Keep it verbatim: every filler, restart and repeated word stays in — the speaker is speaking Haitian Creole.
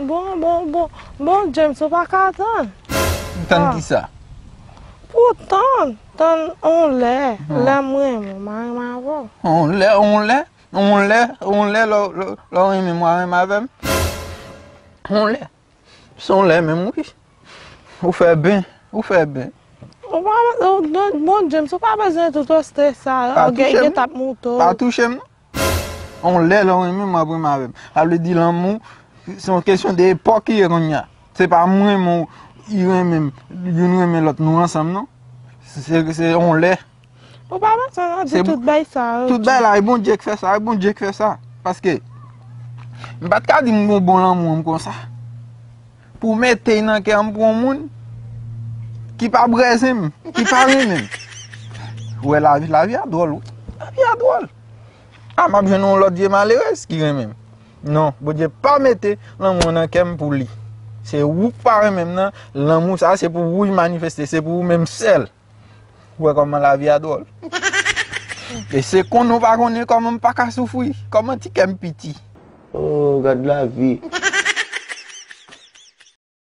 Bon, bon, bon, bon, James, ou pa ka tann. Tann ki sa? Pou tann, tann on lè, lè m renmen, m a renmen avè w. On lè, on lè, on lè, on lè, lè w renmen m, w a renmen avè m. On lè. Se on lè menm, wi. Ou fè ben, ou fè ben. Ou pa, ou, bon, James, ou pa bezwen tout oste sa, Pa orgèy touche m. Gen t ap moute w. Pa touche m, non. On lè, lè w renmen m, w ap renmen avè m. Sa vle di lanmou, se yon kesyon de epòk li ye kounye a. Se pa mwen, mwen, li renmen m, youn renmen lòt, nou ansanm, non. Se, se on lè. Ou pa bezwen nan di Se tout bay sa yo. Tout bay la, e Bondye k fè sa, e Bondye k fè sa. Paske, m pa t ka di m gon bon lanmou an m konsa. Pou mete nan kè m pou yon moun ki pa brèzen m, ki pa renmen m. Ou wè lavi, lavi a dwòl, wi. Lavi a dwòl. A, m ap jwenn yon lòt vye malerèz ki renmen m. Non, Bondye pa mete lanmou nan kè m pou li. Se ou k pa renmen m nan, lanmou sa se pou ou l manifeste, se pou ou menm sèl. Ou wè kòman lavi a dwòl. E se konnen w pa konnen kòman m pa ka soufri, kòman ti kè m piti. Oh, gad lavi.